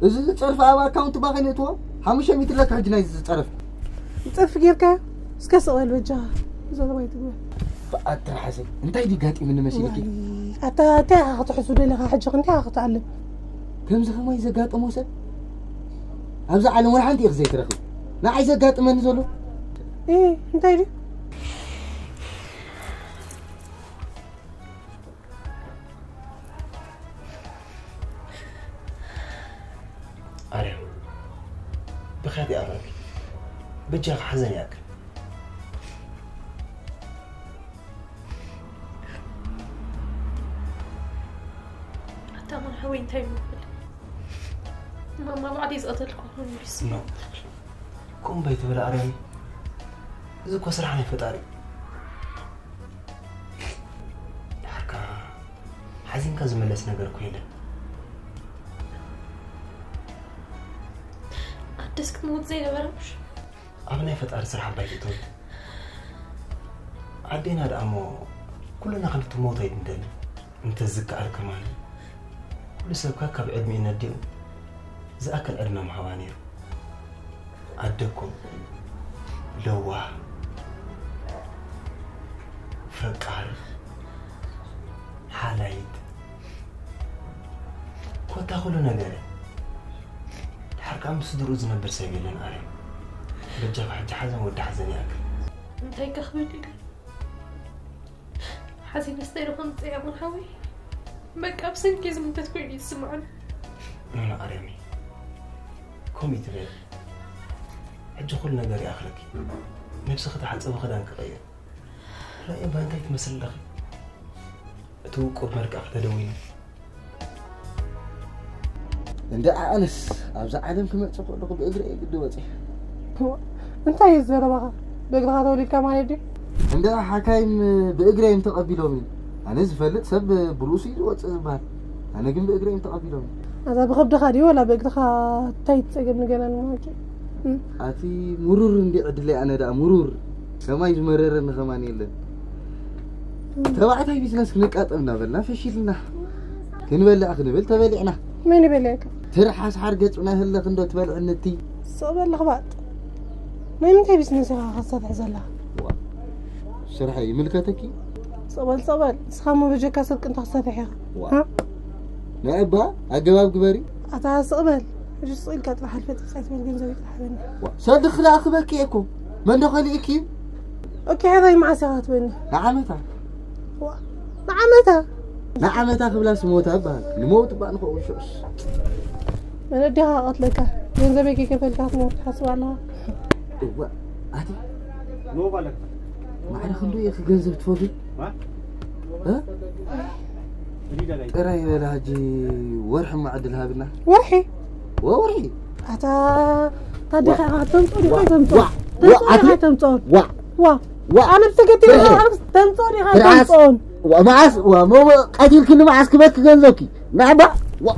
እዚ ዝፀርፊ ኣብ ኣካውንት ባኸይ ነእትዎ ሓሙሽተ ሚእቲ ለካ ሕጂ ናይ ዝፀረፍ። ፀርፊ ጌርካ እስከ ስቕ በል በጃኻ። ዘረባ ኣይትግበር። በኣትርሓሰይ እንታይ ድጋጢምኒ መሲልኪ? ዋይ፣ ኣታ እንታይ ኢኻ ክትሕሱ ደለኻ ሕጂ እንታይ ኢኻ ክትዓልም? ከምዚ ከማይ ዘጋጠሞ ሰብ ኣብዚ ዓለም ወላ ሓንቲ ኢኺ ዘይትረኽብ። ንዓይ ዘጋጥመኒ ዘሎ። እ፣ እንታይ ድዩ? ኣርያም፣ ብኽያት ይኣርረኪ። በጃኺ ሓዘን ይኣክል። ኣታ ማን ሓወይ እንታይ ይመስል? ማማ ባዕዲ ዝቐተልኩ ኾይኑ ይስምዕ። ኖ። ከምኡ በይትበል ኣርያም። እዚ እኮ ስራሕ ናይ ፈጣሪ እዩ። ድሓርካ ሓዚንካ ዝምለስ ነገር እኮ የለን። ኣደስ ክትመውት ዘይነበረ ምሽ? ኣብ ናይ ፈጣሪ ስራሕ ኣባይ ትእትወሉ። ኣዴና ደኣ እሞ ኩልና ክንትመውት ኣይትንደልን። እንተዝከኣል ከማን ኩሉ ሰብ ካብ ዕድሚኡ ነዲኡ ዝኣክል ዕድመ ምሃባ ነይሩ። ኣደኩም ለዋህ፣ ፈቃር፣ ሓላይት፣ ኮታ ኩሉ ነገር። ድሓር ካብ ምስ ስድርኡ ዝነብር ሰብ የለን ኣርያም። በጃኻ ሕጂ ሓዘን ወዲ ሓዘን ይኣክል። እንታይ ከኽብል ኢለ? ሓዚነስ እንታይ ዶ ከምፅእ እያ ማን ሓወይ? በቃ ብሰንኪ ዝምተት ኮይኑ ይስምዓኒ። ኖኖ ኣርያመይ፣ ከምኡ ትበል። ሕጂ ኩሉ ነገር ይኣኽለኪ። ነብስኺ ተሓፀቢ ክዳን ክቐይር። ራእይ እባ እንታይ ትመስል ኣለኺ? እቲ ውቁብ መልክዕኺ ተደዊኑ። እንደ ኣነስ ኣብዛ ዓለም ክመጽእ ከለኹ ብእግረይ እየ ግዲ ወጺኤ። እንታይ እዩ ዘረባኻ? ብእግርኻ ተወሊድካ ማለት ድዩ? እንደ ሓካይም ብእግረይ እዮም ተቐቢሎምኒ። ኣነ ዝፈልጥ ሰብ ብርእሱ እዩ ዝወጽእ ዝበሃል። ኣነ ግን ብእግረይ እዮም ተቐቢሎምኒ። ኣዛ ብኸብድኻ ድዩ ወላ ብእግርኻ እንታይ ትጸገም ንገና ንማወቂ? እም? ኣቲ ሙሩር እንዲ ዕድለይ ኣነ ደኣ ሙሩር። ከማይ ዝመረረኒ ከማን የለን። ተባዕታይ ቢዝነስ ክንቃጠም እናበልና ፈሺልና። ክንበልዕ ክንብል ተበሊዕና። መን ይበልዐካ? ትርሓስ ሓር ገጽና ህለኽ እንዶ ትበልዕኒ እቲ። ስቕ በል ለኽባጥ። ናይ ምንታይ ቢዝነስ ኢኻ ከተሳትሕ ዘለኻ? ዋ፣ ስራሕ ይምልከተኪ? ስቕ በል፣ ስቕ በል። ንስኻ እሞ በጀካ ስርቂ እንታይ ክትሰርሕ ኢኻ? ዋ። ሃ? ንዕባ ኣገባብ ግበሪ። ኣታ ስቕ በል። ሕጂ ስቕ ኢልካ ጥራሕ ኣልፈ ጥብጻይ ትበል ገንዘብ ይጥራሕ በኒ። ዋ፣ ሰልዲ ክልኣኽበኪ እየ እኮ። መን ዶ ከሊእኪ እዩ? ኦኬ፣ ሕራይ መዓስ ኢኻ ትበኒ? ንዓመታ። ዋ፣ ንዓመታ? ንዓመታ ክብላ ስሞታ እባል። ንመውት እባ ንኸውን ሽዑስ። መን ኣዴኻ ቀትለካ? ገንዘበይ ከይከፈልካ ክትሞት ትሓስብ ኣለኻ? እዋ፣ ኣቲ። ማዕረ ክንዱ እየ ክገንዘብ ትፈቱ? እ? ጥራይ በላ ሕጂ ወርሒ እሞ ዕድል ሃብና። ወርሒ? ወ-፣ ወርሒ። ኣታ፣ ታዲኻ ዋ-፣ ኢኻ ተምጾ ዲኻ ዋ-፣ ተምጾ? ዋ-፣ ዋ-፣ ተምጾ ኣቲ-፣ ዲኻ ተምጾ? ዋ-፣ ዋ-፣ ዋ-፣ ኣነ ብሰገድ ኢኻ ትርሓ-፣ ተምጾ ዲኻ ትርሓስ-፣ ተምጾን? ዋ-፣ መዓስ፣ ዋ-፣ ሞ-፣ ሞ-፣ ቀቲልክኒ መዓስ ክበኪ ገንዘብኪ? ናዕባ? ዋ-፣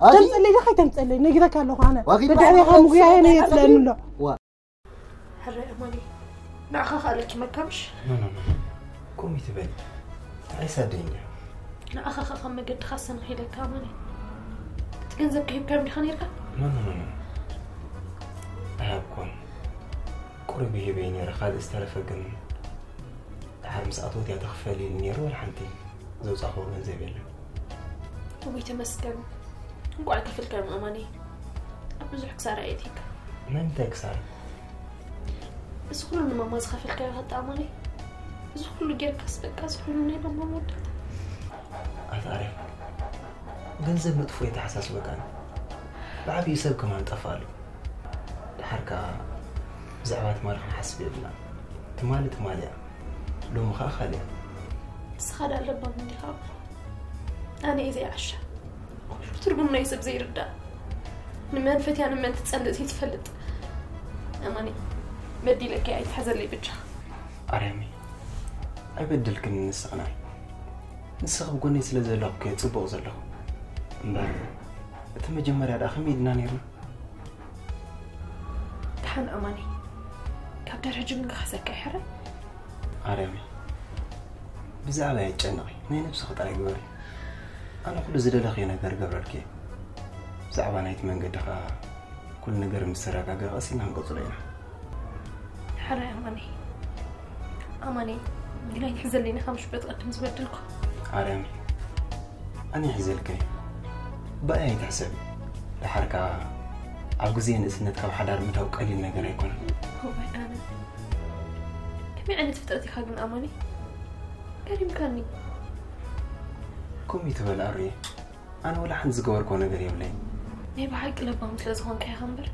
ኣቲ-፣ ተምጽለይ ዲኻ ኣይተምጽለይ? ነጊረካ ኣለኹ ኣነ። ዋኺድ ደድሕሪኻ ባዕልኻ ምጉያየ ተምጽለይ ነየጽለኒ ኣሎ። ዋ-፣ ሕራይ ኣማኒ፣ ንዓኻ ከኣ ለኪመካ ምሽ? ኖ፣ ኖ፣ ኖ፣ ኖ። ከምኡ ትበል። ንዓይ ሳደይ እንድያ። ንዓኻ ከኣ ካብ መገድኻ ኣሰናኺለካ ኣማኒ። እቲ ገንዘብ ከ ሂብካዮም ዲኻ ነይርካ? ኖ፣ ኖ፣ ኖ፣ ኖ። ኣይሃብኩን። ቁሩብ ይህበይ ነይረ፣ ካልእ ዝተረፈ ግን ድሓር ምስ ኣተወት እያ ትኽፈል ኢሉ ነይሩ፣ ወላ ሓንቲ ዘውጻእክዎ ገንዘብ የለን። እውይ ተመስገን። እንቋዕ ኣይከፈልካዮን ኣማኒ። ኣብ ብዙሕ ክሳራ እየ ኣእትየካ። ናይ ምንታይ ክሳራ? እዚ ኩሉ ንማማ ዝኸፈልካዮ ሃጣ ኣማኒ። እዚ ኩሉ ጌርካስ በቃ እዚ ኩሉ ናይ ማማ መወዳእታ። ኣታ ኣርያም፣ ገንዘብ መጥፎ የተሓሳስበካ ነው። ብዓብዩ ሰብ ከማን ጠፋሉ። ድሓር ከኣ ብዛዕባ ትማሊ ክንሓስብ የብልና። ትማሊ ትማሊ እያ። ሎሚ ከኣ ካልእ እያ። ንስኻ ዳ ኣለባም እንዲኻ። ኣነ እየ ዘይዓሻ። ኩሉ ትርጉም ናይ ሰብ ዘይርዳእ። ንመን ፈትያ ንመን ትጸልእ ዘይትፈልጥ። ኣማኒ፣ በዲለካ ኣይትሓዘለይ ብቻ። ኣርያሚ፣ ኣይበደልክን ንስኽናይ። ንስኽ ብጎነይ ስለ ዘለኹ እየ ጽቡቕ ዘለኹ። እምበር እቲ መጀመርያ ደኣ ከመይ ኢልና ነይርና? ደሓን ኣማኒ፣ ካብ ደረጅ ግን ክኸሰካ ይሕረ። ኣርያሚ፣ ብዛዕባ ኣይጨነቒ፣ ናይ ነብስኺ ጥራይ ግበሪ። ኣነ ኩሉ ዝደለኽዮ ነገር ገብረልኪ እየ። ብዛዕባ ናይቲ መንገዲ ኸኣ ኩሉ ነገር ምስ ተረጋገ ቀስ ኢልና ክንቀጽሎ ኢና። ሕራይ ኣማኒ። ኣማኒ፣ ግን ኣይትሕዘለይን ኢኻ ምሽ በቲ ቅድም ዝበደልኩ። ኣርያሚ፣ ኣነ ይሕዘልክን እየ። ብኣይ ኣይትሕሰቢ። ደሓር ከኣ ኣብ ግዜ ንእስነት ካብ ሓዳር ምእታው ቀሊል ነገር ኣይኮነን። እዋይ ኣነ። ከመይ ዓይነት ፍጥረት ኢኻ ግን ኣማኒ? ገሪምካኒ። ከምኡ ይትበል ኣሩየ። ኣነ ወላ ሓንቲ ዝገበርኮ ነገር የብለይ። ናይ ብሓቂ ለባም ስለ ዝኾንካ ኢኻ እምበር፣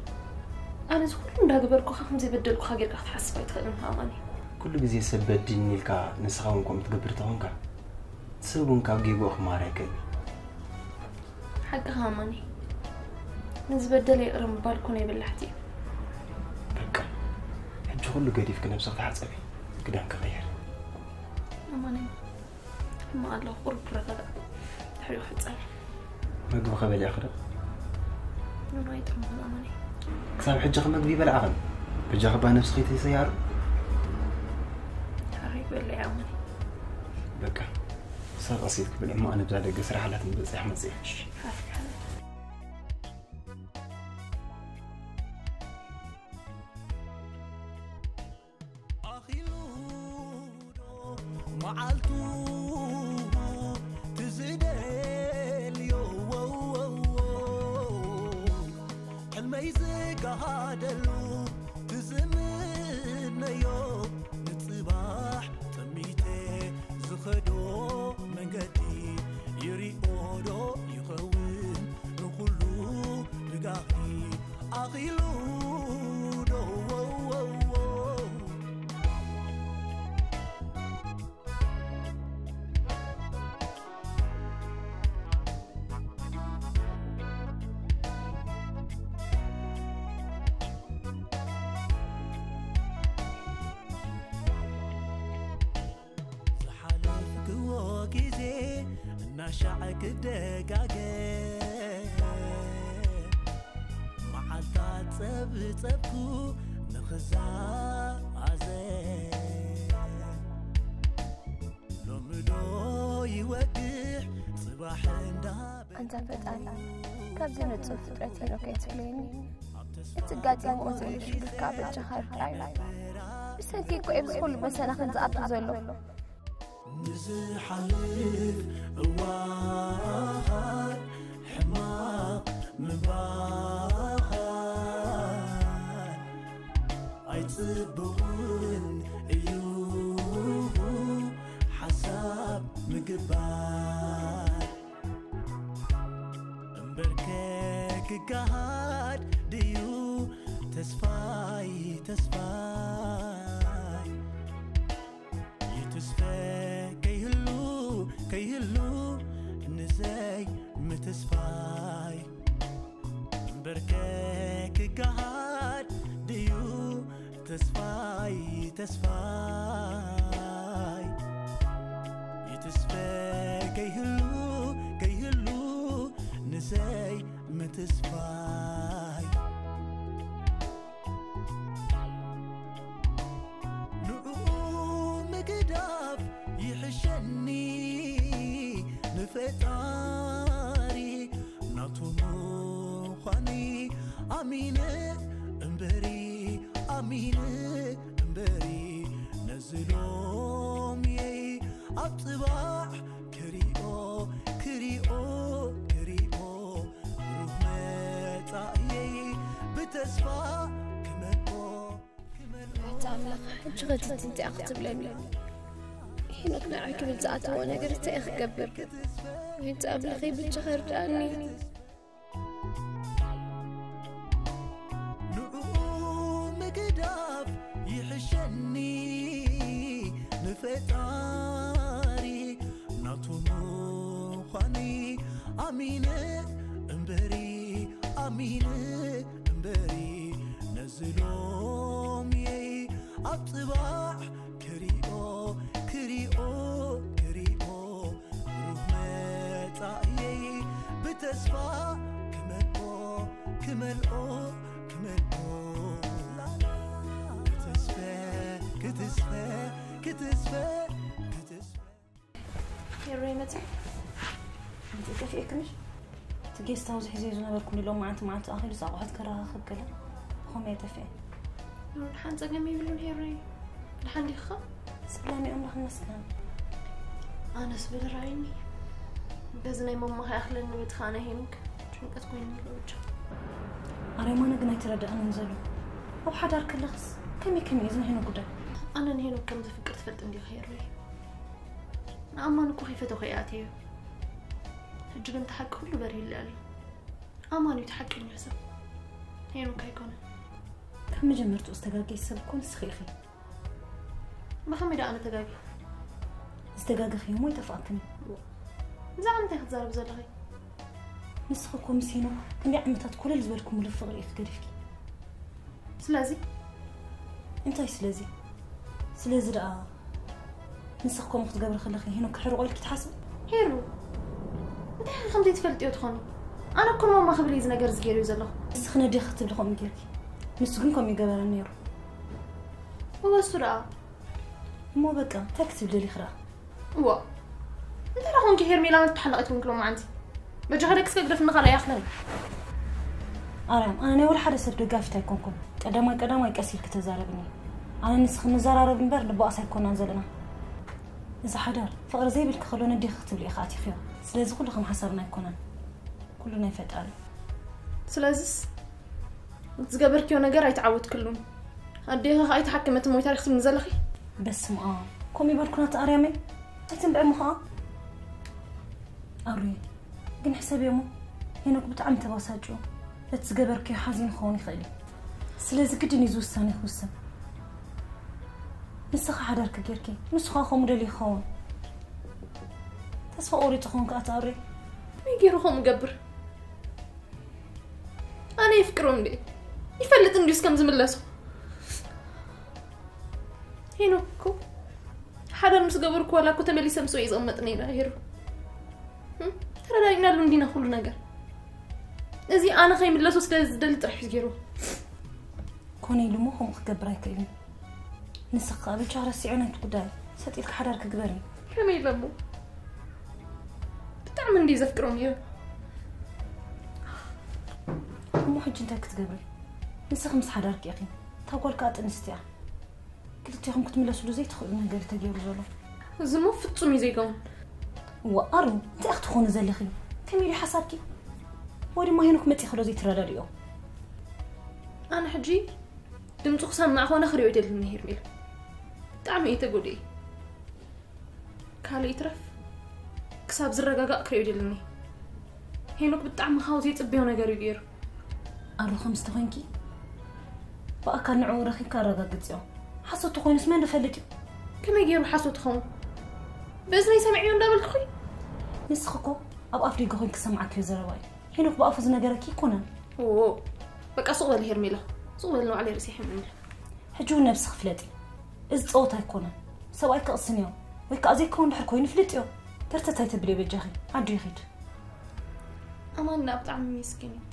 ኣነ እዚ ኩሉ እንዳገበርኩኻ ከም ዘይበደልኩኻ ጌርካ ክትሓስብ ኣይትኽእልን ኢኻ ኣማኒ። ኩሉ ግዜ ሰብ በዲልኒ ኢልካ ንስኻ እውን ከምኡ ትገብር ተኾንካ፣ እቲ ሰብ እውን ካብ ጌግኡ ክመሃር ኣይክእልን። ሓቅኻ ኣማኒ። ንዝበደለ ይቕረ ምባል እኮ ናይ በላሕቲ እዩ። በቃ፣ ሕጂ ኩሉ ገዲፍኪ ነብስኺ ተሓጸቢ፣ ክዳንኪ ቀይሪ። ኣማኒ፣ ሕማቕ ኣለኹ፣ ቁሩብ ክረጋጋእ። ድሕሪኡ ክሕጸብ። መግቢ ከበሊዕኺ ዶ? ኖኖ፣ ኣይጥዕሙን ኣማኒ። ክሳብ ሕጂ ከ መግቢ ይበልዓኽን? በጃኺ እባ ነብስኺ ተይሰያሩ። ሕራይ ክበልዕ ኣማኒ። በቃ፣ ክሳብ ቀስ ኢልኪ ብልዒ እሞ፣ ኣነ ብዛ ደገ ስራሕ ኣላትኒ በጺሐ ክመጽእ እየ። እሺ። ሓፍ ሓፍ። ኣኺሉ ዶ መዓልቱ ትዝደልዮ፣ ሕልመይ ዝጋሃደሉ ትዝምነዮ፣ ንጽባሕ ጠሚተ ዝኸዶ መንገዲ ይሪኦ ዶ ይኸውን ንኹሉ ብጋኺ ኣኺሉ ዶ? ዝሓለፍክዎ ግዜ እናሻዕ ክደጋገ፣ መዓልታት ጸብጸብኩ ንኽዛዘ፣ ሎሚ ዶ ይወግሕ ጽባሕ እንዳ ኣንታ ፈጣሪ፣ ካብዚ ንጹር ፍጥረት ሄኖክ ኣይትፍለየኒ። እቲ ጋጢምዎ ዘሎ ሽግር ከኣ በጃኻ ርድኣኒ። ብሰንኪ እኮ እዩ እዚ ኩሉ መሰናኽል ዝኣቱ ዘሎ። ንዝሓልፍ እዋን ሕማቕ ምባል ኣይጽቡቕን እዩ፣ ሓሳብ ምግባር እምበርከ ክገሃድ ድዩ ተስፋይ፣ ተስፋይ ይትስፈ ከይህሉ፣ ከይህሉ ንዘይ ምትስፋይ እምበርከ ክገሃድ ድዩ ተስፋይ፣ ተስፋይ ይትስፈ ከይህሉ፣ ከይህሉ ንዘይ ምትስፋይ ንዕኡ ምግዳፍ ይሕሸኒ ንፈጣሪ ናቱ ምዃኒ ኣሚነ እምበሪ፣ ኣሚነ እምበሪ ነዚ ሎምየይ ኣብ ጽባሕ ክሪኦ፣ ክሪኦ፣ ክሪኦ ብሩህ መጻእየይ ብተስፋ ክመልኦ፣ ክመልኦ። ኣታ ኣምላኽ፣ ሕጂ ኸ ትንቲኣ ክትብለኒ? ሄኖክ ንዓይ ክብል ዝኣተዎ ነገር እንታይ እየ ክገብር? ወይንስ ኣምላኸይ ብቻ ከርድኣኒ? ንዕኡ ምግዳፍ ይሕሸኒ፣ ንፈጣሪ ናቱ ምዃነይ ኣሚነ እምበሪ፣ ኣሚነ እምበሪ፣ ነዚ ሎምየይ ኣብ ጽባሕ ክሪኦ፣ ክሪኦ፣ ክሪኦ፣ ብሩህ መጻእየይ ብተስፋ ክመልኦ፣ ክመልኦ፣ ክመልኦ። ክትስፈ፣ ክትስፈ፣ ክትስፈ፣ ክትስፈ። ሄሮይ መጽ እንዴ ጠፊኤክምሽ? እቲ ጌስት ሃውስ ሒዘ ዝነበርኩ ንሎም መዓልቲ መዓልቲ ኣኺሉ ኣቑሑት ከረኻኽብ ገለ ብኸመይ ጠፍኤ? ድሓን ጸገም የብሉን ሄሮይ። ድሓን ዲኻ? ሰላም ኣምላኽ ይመስገን። ኣነስ በል ራይኒ። በዚ ናይ መማኸ ኣኽለኒ በቲ ኸኣ ናይ ሄኖክ ጭንቀት ኮይኑ ኣሎ ብቻ። ኣርያም ኣነ ግን ኣይተረድኣንን ዘሎ። ኣብ ሓዳር ከለኽስ ከመይ ከመይ እዩ እዚ ናይ ሄኖክ ጉዳይ? ኣነ ንሄኖክ ከም ዘፍቅር ትፈልጥ እንዲኻ ሄሮይ። ንኣማን እኮ ከይፈተኹ እየ ኣትየዮ። ሕጂ ግን እቲ ሓቂ ኩሉ በሪህለይ ኣሎ። ኣማን እዩ እቲ ሓቀኛ ሰብ። ሄኖክ ኣይኮነን። ካብ መጀመርትኡ ዝተጋገየ ሰብ እኮ ንስኺ ኢኺ። ብኸመይ ደኣ ኣነ ተጋግየ? ዝተጋገኽዮ እሞ ኣይጠፍኣክን እዩ። ብዛዕባ እንታይ ክትዛረቢ ዘለኺ? ንስኺ እኮ ምስ ሄኖክ ክንደይ ዓመታት ኮለል ዝበልኩምሉ ፍቕሪ ኢኺ ገዲፍኪ። ስለዚ እንታይ ስለዚ? ስለዚ ደኣ ንስኺ ከምኡ ክትገብሪ ከለኺ ሄኖክ ክሕርቆ ኢልኪ ትሓስቢ? ሄሩ፣ እንታይ ኢኺ ከምዘይ ትፈልጥዮ ትኾኒ? ኣነ እኮ ንማማ ክብል እዩ እዚ ነገር እዚ ገይረዮ ዘለኹ። ንስኺ ነዴኺ ክትብሊ ከምኡ ጌርኪ፣ ንሱ ግን ከምኡ ይገበረ ነይሩ። እወ እሱ ደኣ እሞ በቃ እንታይ ክትብሊ ደሊኺ ደኣ? እዋ እንታይ ደኣ ኾንኪ ሄርሜላ፣ መትተሓለቒት ኮንኪ ሎማዓንቲ። በጃኺ ደቅስከ ግደፍኒ ካልእ ኣይኣኽለኒ። ኣርያም ኣነ ናይ ወላ ሓደ ሰብ ደጋፊት ኣይኮንኩን። ቀዳማይ ቀዳማይ ቀስ ኢልኪ ተዛረብኒ። ኣነ ንስኺ ንዘራረብ እምበር ንባኣስ ኣይኮናን ዘለና። እዚ ሓዳር ፍቕሪ ዘይብልኪ ከሎ ነዴኺ ክትብሊ ኢኺ ኣቲኽዮ። ስለዚ ኩሉ ከም ሓሳብና ኣይኮነን። ኩሉ ናይ ፈጣሪ። ስለዚስ ዝገበርክዮ ነገር ኣይተዓወትክሉን። ኣዴኺ ኸኣ ኣይተሓከመትን ሞይታ ዲኺ ትብልኒ ዘለኺ? በስመ ኣብ ከምኡ ይበልኩ ናቲ ኣርያመይ ኣይትንብዕሞ ኸኣ። ኣሩየ ግን ሕሰብዮ እሞ ሄኖክ ብጣዕሚ ተባሳጭኡ። በቲ ዝገበርክዮ ሓዚኑ ክኸውን ይኽእል እዩ። ስለዚ ግድን እዩ እዚ ውሳነ ክውስን። ንስኺ ሓዳርኪ ጌርኪ ንሱ ኸኣ ከምኡ ደልዩ ይኸውን። ተስፋ ቆሪጹ ኸውን ከኣ እቲ ኣሩየ። ከመይ ገይሩ ከምኡ ገብር? ኣነ የፍቅሮ እንዴ ይፈልጥ እንዲዩስ ከም ዝምለሶ። ሄኖክ እኮ ሓዳር ምስ ገበርኩ ዋላ እኮ ተመሊሰ ምስ ወይ ዝቕመጥ ነይረ ሄሩ። እም? ተረዳዲእናሉ እንዲና ኩሉ ነገር። እዚ ኣነ ከይምለሶ ስለ ዝደሊ ጥራሕ እዩ ገይሩ። ኮነ ኢሉ እሞ ከምኡ ክገብር ኣይክእልን። ንስኺ ከኣ ብቻ ረሲዖ ናይቲ ጉዳይ ሰጥ ኢልኪ ሓዳር ክግበሪ። ከመይ ኢለ እሞ? ብጣዕሚ እንዲ ዘፍቅሮ ነይረ። እሞ ሕጂ እንታይ ክትገብሪ? ንስኺ ምስ ሓዳርኪ ኢኺ። እታ ጓል ከኣ ጥንስቲ እያ። ክልቴኹም ክትምለስሉ ዘይትኽእሉ ነገር እዩ ተገይሩ ዘሎ። እዚ እሞ ፍጹም እዩ ዘይከውን። እዋ ኣሩ እንታይ ክትኾኑ ዘለኺ? ከመይ ኢሉ ሓሳብኪ? ወይ ድማ ሄኖክ መጺ ክሎ ዘይትረዳድኦ? ኣነ ሕጂ ድምፁ ክሰማዕ ኮነ ክሪኦ ይደልን ሄርሜላ። ብጣዕሚ እዩ ተጎዲኡ። ካልእ ይትረፍ ክሳብ ዝረጋጋእ ክሪኦ ይደልን። ሄኖክ ብጣዕሚ ካብ ዘይፅበዮ ነገር እዩ ገይሩ። ኣሩ ከምዚ ተኾይንኪ ብኣካል ንዕኡ ረኺብካ ኣረጋግፅዮ። ሓሶት ተኾይኑስ መን ዝፈልጥ እዩ? ከመይ ገይሩ ሓሶት ይኸውን? በእዝነይ ሰሚዐዮ እንዳበልኩ። ንስኺ እኮ ኣብ ኣፍ ደገ ኮይንኪ ዝሰማዕክዮ ዘረባ እዩ። ሄኖክ ብኣፉ ዝነገረኪ ኣይኮነን። ኦ በቃ ሱቕ በሊ ሄርሜላ፣ ሱቕ በሊ ንባዕለይ ርእሲ ይሕምኒ። ሕጂ እውን ነብስኺ ፍለጢ። እዚ ፀወታ ኣይኮነን። ሰብኣይ ክቕስን እዮም ወይ ከዓ ዘይከውን ድሕር ኮይኑ ፍልጥዮ። ተርተት ኣይተብልዮ በጃኺ። ዓዱ ይኺድ። ኣማን ደኣ ብጣዕሚ ሚስኪን እዩ።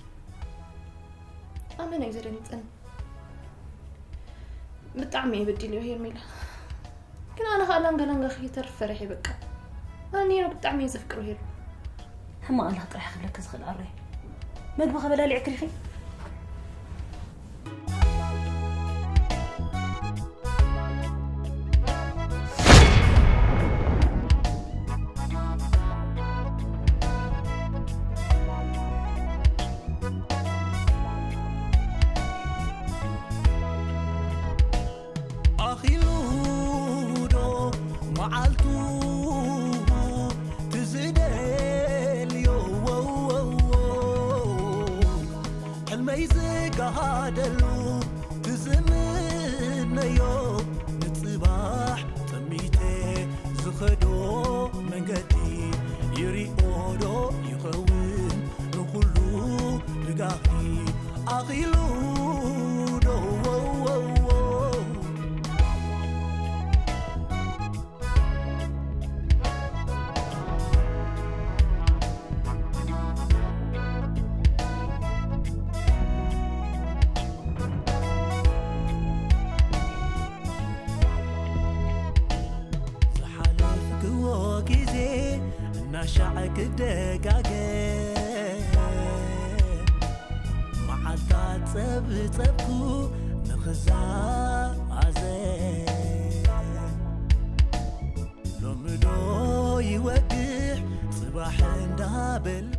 ኣመና እዩ ዘደንግፀኒ። ብጣዕሚ እየ በዲልዮ ሄርሜላ። ግን ኣነ ከዓ ላንጋ ላንጋ ከይተርፍ ፈሪሐ በቃ። ኣነ ሄኖክ ብጣዕሚ እየ ዘፍቅሮ ሄሩ። ሕማቕ ኣላኽ ጥራሕ ክብለኪ ዝኽእል ኣሮይ። መግቢ ከበላሊዕኪ ዲኺ? ኣኺሉ ዶ መዓልቱ ዝጋሃደሉ ትዝምነዮ ንጽባሕ ጠሚተ ዝኸዶ መንገዲ ይሪኦ ዶ ይኸውን ንኹሉ ብጋሂ ኣኺሉ ዶ ዝሓለፍክዎ ግዜ እናሻዕ ክደጋገ መዓልታት ጸብጸብኩ ንኽዛዘ ሎምዶ ይወግሕ ጽባሕ እንዳበለ